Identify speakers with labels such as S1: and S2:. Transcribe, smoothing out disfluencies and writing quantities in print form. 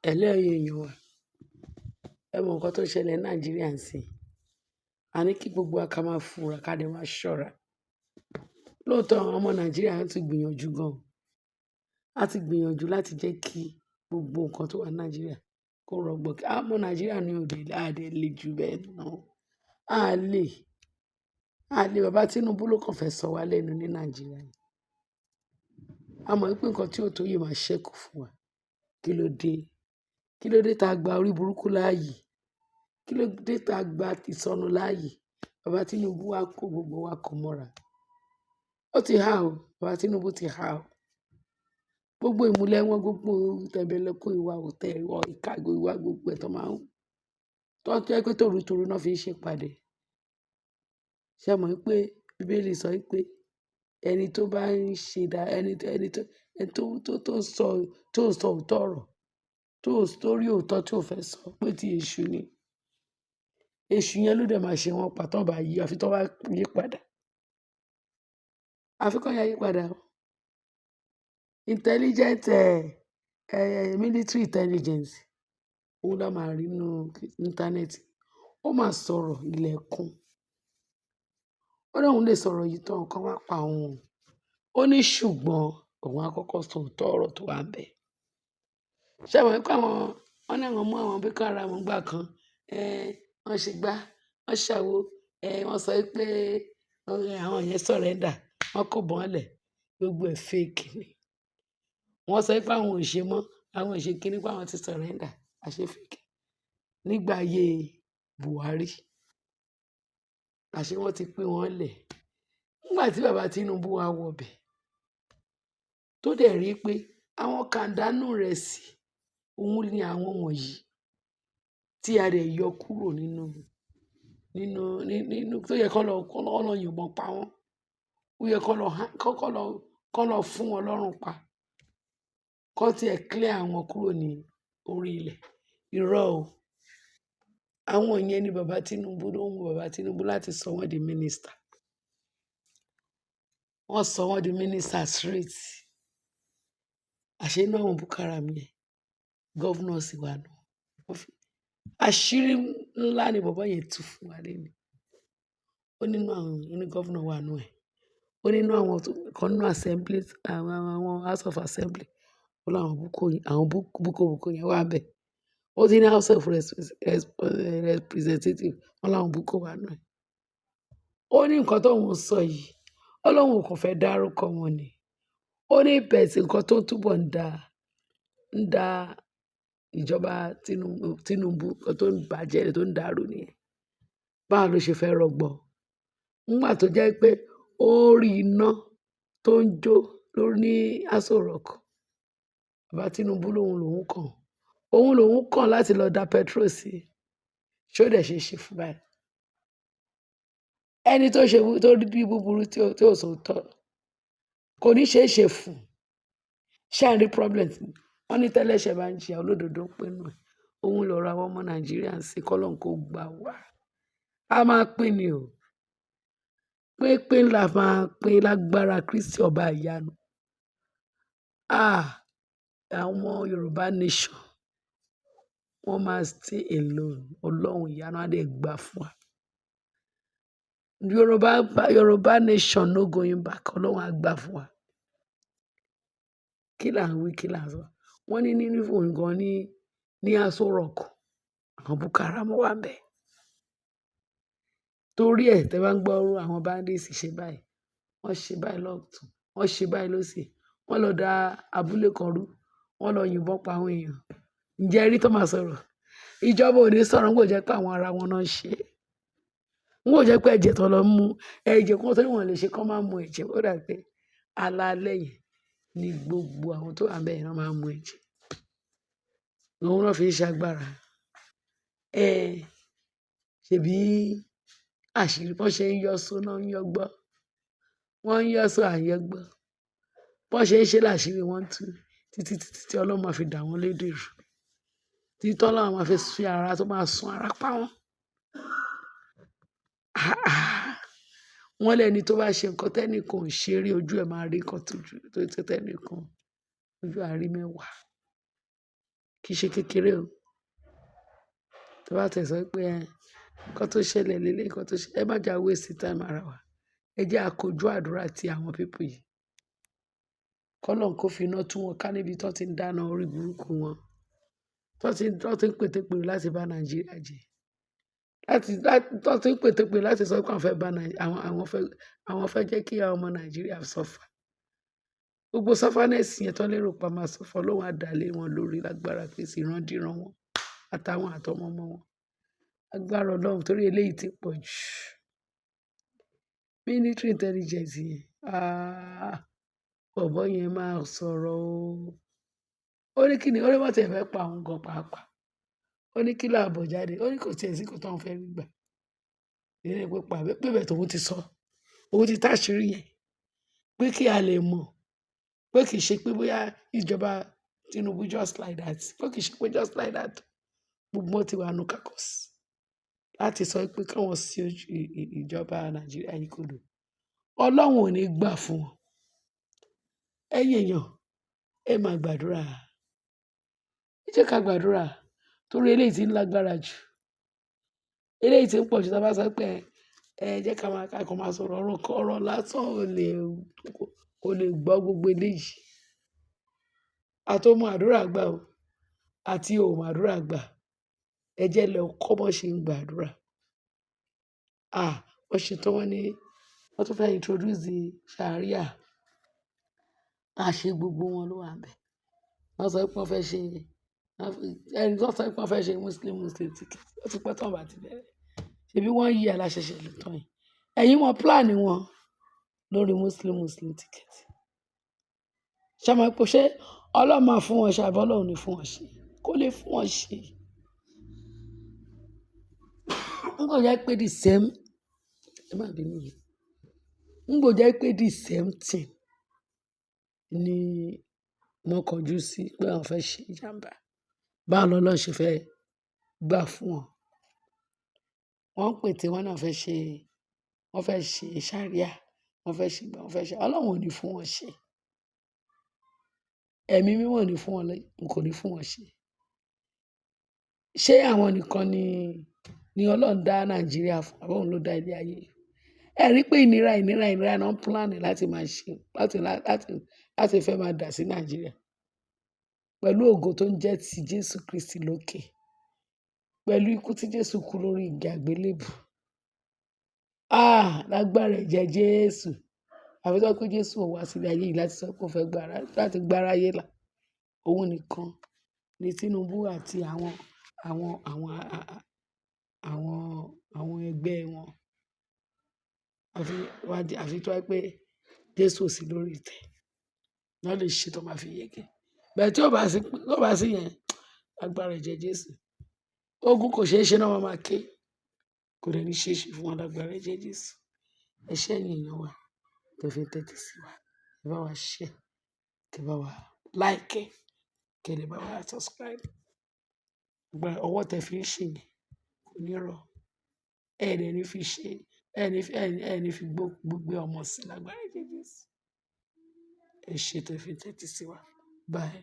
S1: Hello ẹ̀yin èèyàn wa. Ẹ mọ nǹkan tó ń ṣẹlẹ̀ ní Nàìjíríà ńsìn. A ní kí gbogbo wa ká máa fura, ká dẹ̀ máa ṣọ́ra. Lóòótọ́ àwọn ọmọ Nàìjíríà ti gbìyànjú gan. A ti gbìyànjú láti jẹ́ kí gbogbo nǹkan tó wà ní Nàìjíríà kó rọgbọ. Àwọn ọmọ Nàìjíríà ní òde, a dẹ̀ lè ju bẹ́ẹ̀ náà. A lè, a lè. Bàbá Tinubu ló kàn fẹ́ sọ wá lẹ́nu ní Nàìjíríà. A mọ̀ wípé nǹkan tí ó tó yìí máa ṣẹ́kù fún wa. Kí ló dé? Kí ló dé tá gba orí burúkú láàyè? Kí ló dé tá gba ìsọnù láàyè? Bàbá Tinubu wá kó gbogbo wa kó mọ́ra. Ó ti há o. Bàbá Tinubu ti há o. Gbogbo ìmùlẹ̀ wọn, gbogbo tẹ̀m̀bẹ̀lẹ̀kun ìwà ọ̀tẹ̀, ìwà ìkà, ìwà gbogbo ẹ̀ tó máa ń, tó jẹ́ pé torutoru náà fi ń ṣe ìpàdé. Ṣé ẹ mọ̀ wípé Bíbélì sọ wípé ẹni tó bá ń ṣe dá, ẹni tó, ẹni tó, ẹni tó, tó, tó ń sọ, tó ń sọ òótọ́ ọ̀rọ̀, tó, tó rí òótọ́ tí ò fẹ́ sọ pé tí èṣù ni. Èṣù yẹn ló dẹ̀ máa ṣe wọ́n pa tó bá yí, àfi tó bá yí padà. Àfi kó yá yí padà o. Intelligent, military intelligence, òun la máa rí nínú íńtánẹ́ẹ̀tì. Ó máa sọ̀rọ̀ ilẹ̀kùn. Ó ní òun lè sọ̀rọ̀ yìí tán kan wá pa òun. Ó ní ṣùgbọ́n òun á kọ́kọ́ sọ òótọ́ ọ̀rọ̀ tó wà níbẹ̀. Ṣé ẹ mọ̀ wípé àwọn, wọ́n ní àwọn mú àwọn Boko Haram nígbà kan, wọ́n ṣe gbá, wọ́n ṣàwo, wọ́n sọ wípé àwọn yẹn surrender, wọ́n kó ìbọn lẹ̀, gbogbo ẹ̀ fake ni. Wọ́n sọ wípé àwọn ò ṣe mọ́, àwọn ò ṣe kíní pé àwọn ti surrender, àṣé fake. Nígbà ayé Buhari, àṣé wọ́n ti pín wọn lẹ̀. Nígbà tí bàbá Tinubu wá wọ bẹ̀, tó dẹ̀ rí pé àwọn kàndánù rẹ̀ sí, òun ni àwọn wọ̀nyí tí a dẹ̀ yọ kúrò nínú, nínú, nínú, tó yẹ kó lọ, kó lọ yìnbọn pa wọ́n. Ó yẹ kó lọ, kó, kó lọ fún wọn lọ́rùn pa. Kó tí ẹ clear àwọn kúrò ní orí ilẹ̀. Irọ́ o. Àwọn yẹn ni bàbá Tinubu ló ń wù bàbá Tinubu láti sọ wọ́n di minister. Wọ́n sọ wọ́n di minister straight. Àṣé inú àwọn Boko Haram yẹn, governor sì wà nù. Wọ́n fi àṣírí ńlá ni bàbá yẹn tú fún wa lẹ́nu. Ó nínú àwọn, ó ní governor wà nù ẹ̀. Ó nínú àwọn tó kan nínú assembly, àwọn House of Assembly. Ó láwọn Boko, àwọn Boko Boko yẹn wà níbẹ̀. Ó ti ní House of Representative, wọ́n láwọn Boko wà nù ẹ̀. Ó ní nǹkan tó ń sọ yìí, ó lóun ò kàn fẹ́ dárúkọ wọn ni. Ó ní but nǹkan tó túbọ̀ ń da ìjọba Tinubu, Tinubu, nǹkan tó ń bàjẹ́, tó ń dàrú nìyẹn. Báwo ló ṣe fẹ́ rọgbọ? Nígbà tó jẹ́ pé ó rí iná tó ń jó lórí ní Aso Rock. Bàbá Tinubu lóhun lòún kàn. Òun lòún kàn láti lọ da petrol sí. Ṣé ó dẹ̀ ṣe é ṣe fún báyìí? Ẹni tó ṣe, tó rí búburú tí ò sọ òótọ́ kò ní ṣe é ṣe fún. Ṣé ẹ rí problem? Wọ́n ní tẹ́lẹ̀ṣẹ̀ bá ń jìyà, olódodo ń pín nínú ẹ̀. Òun lọ̀rọ̀ àwọn ọmọ Nàìjíríà ń ṣe kọ́lọ́hun kó gbà wá. A máa pín ni o. Pínpín la máa pín lágbára Kristi ọba ìyanu. Ah! Àwọn Yorùbá nation, wọ́n máa stay alone. Ọlọ́run ìyanu á dẹ̀ gbà fún wa. Yorùbá, Yorùbá nation no going back. Ọlọ́run á gbà fún wa. Kí là ń wí, kí là ń sọ? Wọ́n ní nínú gan ní Aso Rock, àwọn Boko Haram wà níbẹ̀. Torí ẹ, tí ẹ bá ń gbọ́ àwọn bandits ṣe báyìí, wọ́n ṣe báyìí lọ́tùn, wọ́n ṣe báyìí lósì, wọ́n lọ da abúlé kan rú, wọ́n lọ yìnbọn pa àwọn èèyàn. Ǹjẹ́ ẹ rí tó máa sọ̀rọ̀? Ìjọba ò ní sọ̀rọ̀, nígbà tó jẹ́ pé àwọn ara wọn náà ń ṣe. Nígbà tó jẹ́ pé ẹ̀jẹ̀ tó lọ mú, ẹ̀jẹ̀ kan tó wọ́n lè ṣe kó máa mú ẹ̀jẹ̀. Ó dà pé alaalẹ́ yẹn ni gbogbo àwọn tó wà níbẹ̀ yẹn máa ń mú ẹ̀jẹ̀. Òun náà fi ń ṣe agbára. Ṣèbí àṣírí bó ṣe ń yọ só náà ń yọ gbọ́. Wọ́n ń yọ só à ń yọ gbọ́. Bó ṣe ń ṣe láṣírí wọ́n ń tú títí títí tí Ọlọ́run máa fi dà wọ́n lédè rú. Títí tí Ọlọ́run máa fi fi ara tó máa sun ara pa wọ́n. Ah! Wọ́n lẹ́ni tó bá ṣe nǹkan tẹ́nìkan ò ṣe rí, ojú ẹ máa rí nǹkan tó ju, tó tẹ́nìkan, ojú àárí mẹ́wàá. Kì í ṣe kékeré o. Tí wọ́n bá tẹ̀ sọ pé ẹ, nǹkan tó ṣẹlẹ̀ lélẹ̀, nǹkan tó ṣẹlẹ̀, ẹ má jẹ́ a waste time ara wa. Ẹ jẹ́ a kojú àdúrà tí àwọn people yìí. Kọ́lọ́run kó fi iná tú wọn ká níbi tí wọ́n ti ń dáná orí burúkú wọn. Tí wọ́n ti ń pètepèrò láti bá Nàìjíríà jẹ́. Tí wọ́n ti ń pètepèrò láti sọ pé àwọn fẹ́ bá Nàì, àwọn, àwọn fẹ́, àwọn fẹ́ jẹ́ kí àwọn ọmọ Nàìjíríà suffer. Gbogbo sufferness yẹn tó lérò pa máa suffer, Ọlọ́run á dà lé wọn lórí lágbára Kristi ìrandíran wọn àtàwọn àtọmọ ọmọ wọn. Agbára Ọlọ́run, torí eléyìí ti pọ̀ jù. Military intelligence yẹn, ah, bọ̀bọ́ yẹn máa sọ̀rọ̀ o. Ó ní kíni, ó ní wọ́n tí ẹ fẹ́ pa òun gan pàápàá. Ó ní kí làbọ̀ jáde, ó ní kò tí ẹ sí nǹkan tó ń fẹ́ rí gbà. Ìyẹn pé pa, pé bẹ́ẹ̀ tó òun ti sọ, òun ti táṣìírí yẹn pé kí a lè mọ̀ pé kì í ṣe pé bóyá ìjọba Tinubu just like that, pé kì í ṣe pé just like that. Gbogbo wọn ti wà nù caucus láti sọ pé kí wọ́n sí ojú ìjọba Nàìjíríà yìí kodò. Ọlọ́run ò ní gbà fún wọn. Ẹ̀yin èèyàn, ẹ máa gbàdúrà. Ẹ jẹ́ ká gbàdúrà torí eléyìí tí ń lágbára jù. Eléyìí tí ń pọ̀ jù tí a bá sọ pé ẹ jẹ́ ká máa, ká kàn máa sọ̀rọ̀ ọ̀rọ̀ kan, ọ̀rọ̀ lásán kò lè gbọ́ gbogbo eléyìí. A tó mọ àdúrà gbà o àti ò mọ àdúrà gbà. Ẹ jẹ́ lọ kọ́ bó ṣe ń gbàdúrà. Ah, wọ́n ṣe tán, wọ́n ní wọ́n tún fẹ́ introduce Sharia. A ṣe gbogbo wọn ló wà níbẹ̀. Wọ́n sọ pé wọ́n fẹ́ ṣe, ẹni tó sọ pé wọ́n fẹ́ ṣe Muslim Muslim ticket. Ó ti pẹ́ tí wọ́n bá ti bẹ̀rẹ̀. Ṣèbí wọ́n yí aláṣẹṣẹ lò tán yìí. Ẹ̀yin mọ plan wọn lórí Muslim Muslim ticket. Ṣé mo pé ṣé Ọlọ́run máa fún wọn ṣe àbí Ọlọ́run ò ní fún wọn ṣe? Kó lè fún wọn ṣe. N kò jẹ́ pé the same, ẹ má bínú o. N kò jẹ́ pé the same thing ni wọ́n kọjú sí pé àwọn fẹ́ ṣe ìjàmbá. Báwo lọlọ́run ṣe fẹ́ gbà fún wọn? Wọ́n ń pète wọ́n náà fẹ́ ṣe, wọ́n fẹ́ ṣe Sharia, wọ́n fẹ́ ṣe gbá, wọ́n fẹ́ ṣe. Ọlọ́run ò ní fún wọn ṣe. Ẹ̀mí mímọ́ ò ní fún wọn kò ní fún wọn ṣe. Ṣé àwọn nìkan ni Ọlọ́run dá Nàìjíríà fún àbí òun ló dá ilé ayé? Ẹ rí pé ìnira, ìnira, ìnira náà ń plan láti máa ṣe, láti fẹ́ máa dà sí Nàìjíríà. Pẹ̀lú ògo tó ń jẹ́ ti Jésù Kristi lókè. Pẹ̀lú ikú tí Jésù kú lórí igi àgbélébùú. Ah, lágbára ẹ̀jẹ̀ Jésù. Àfi tó pé Jésù ò wá sí ilé ayé yìí láti sọ pé ó fẹ́ gba ara, láti gba aráyé là. Òun nìkan ni Tinubu àti àwọn ẹgbẹ́ wọn. Àfi tó jẹ́ pé Jésù ò sí lórí ìtẹ́. Wọ́n lè ṣe tó máa fi yege. Bẹ́ẹ̀ tí ó bá sí yẹn, lágbára ẹ̀jẹ̀ Jésù. Ogun kò ṣe é ṣe náà wọ́n máa ké. Kò dẹ̀ ní ṣe é ṣe fún wọn lágbára ẹ̀jẹ̀ Jésù. Ẹ ṣé ẹ̀yin èèyàn wa, tẹ fi ń tẹ́tí sí wa. Ẹ bá wa share, kẹ bá wa like, kẹ dẹ̀ bá wa subscribe. Ọwọ́ tẹ fi ń ṣe yẹn kò ní rọ. Ẹ dẹ̀ ní fi ṣe, ẹ ní fi gbé ọmọ sí lágbára ẹ̀jẹ̀ Jésù. Ẹ ṣé tẹ fi ń tẹ́tí sí wa. Bye.